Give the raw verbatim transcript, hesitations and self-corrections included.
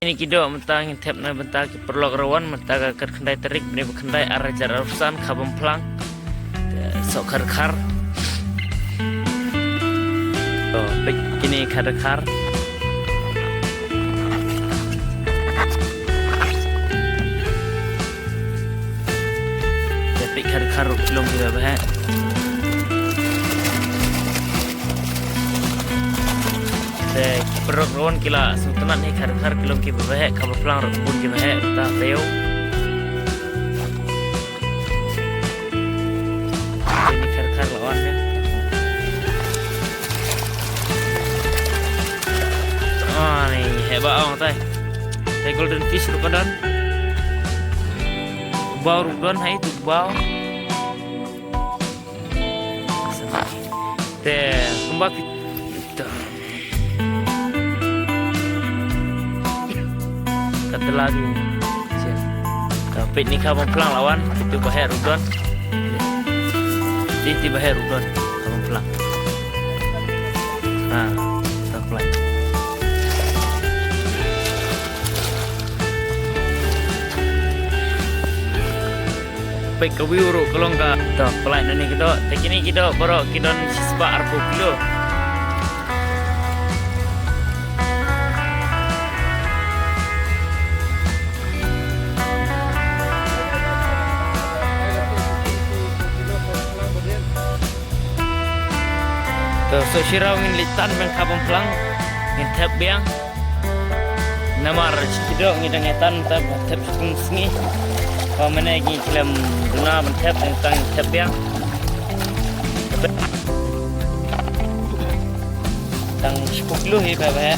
Kine ki doh mynta ngin thep na bynta ki paralok ruh wan mynta ka khatkhyndai tarik bnai ba khyndai ar hajar arphew san, Kha Bamphlang. Te soh khar khar. To peit kine khar khar. Te peit khar khar ruh ki long kiba baheh. Te ki paralok ruh wan ki la sngewtynnat hi, khar khar ki long kiba baheh, Kha Bamphlang ruh bun kiba heh, ta taïew. Te ni khar khar la wan ne. Ah, ni heh ba ong tai. Te golden fish ruh ka don. Ubaw ruh don, hai tu ubaw. Te kumba phi-, to. Kata lagi. Sia. To peit ni, Kha Bamphlang la wan, tu baheh ruh don. Ti, ti baheh ruh don, Kha Bamphlang. Ha, to peit. Peit ka view ruh ka long ka. To, peit nangne ki doh. Te kine ki doh baroh ki don shispah arphew kilo. To, soh shi raw ngin leit tan biang Kha Bamphlang. Ngin thep biang. Namar shi ki doh ngi dang ïa tan, thep, thep shiphew sngi. Ba mynne ngi khlem duna ban thep, ngi tang thep biang. Tang shiphew kilo hi ba ba.